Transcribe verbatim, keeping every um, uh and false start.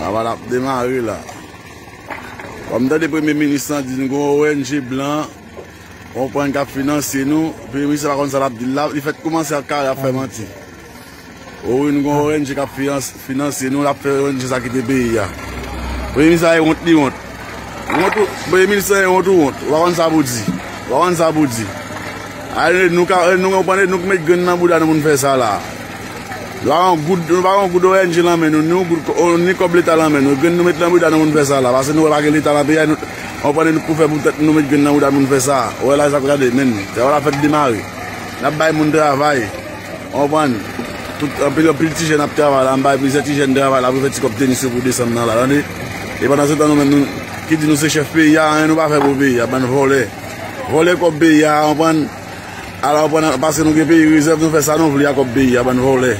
Travay la ap demare la. Kòm tande premye minis lan di nou gen yon O N G blan, konprann, k ap finanse nou. Premye minis la pa konn sa l ap di l la, li fèk kòmanse ak kare ap fè manti. O wi, nou gen yon O N G k ap finans- finanse nou, l ap fè O N G sa kite peyi a. Premye minis la e wont li wont. Wont ou, premye minis la e wont ou wont. Ou pa konn sa pou di. Ou pa konn sa pou di. Ay, nou ka, nou konprann, nou k met grenn nan bouda nou pou n fè sa la. Nou pa gen goud, nou pa gen goud O N G nan men nou, ni yon goud, ni kòb leta nan men nou. Grenn nou met nan bouda nou pou n fè sa la. Paske nou wè pa gen leta nan peyi a, nou, konprann, nou pou fè pou tèt nou, met grenn nan bouda nou pou n fè sa. Ou wè la, sa k gade, men, travay la fèk demare. N ap bay moun travay. Konprann? Tout, anpil, anpil ti jèn ap travay la, m bay plizyè ti jèn travay la pou fè ti kòb tenis yo pou desann nan la, tande? E pandan se tan nou menm, nou, ki di nou se chèf peyi a, anyen nou pa fè pou peyi a, bann vòlè. Vòlè kòb peyi a, konprann? Ala, konprann, paske nou gen peyi rezèv, nou fè sa nou vle a kòb peyi a, bann vòlè.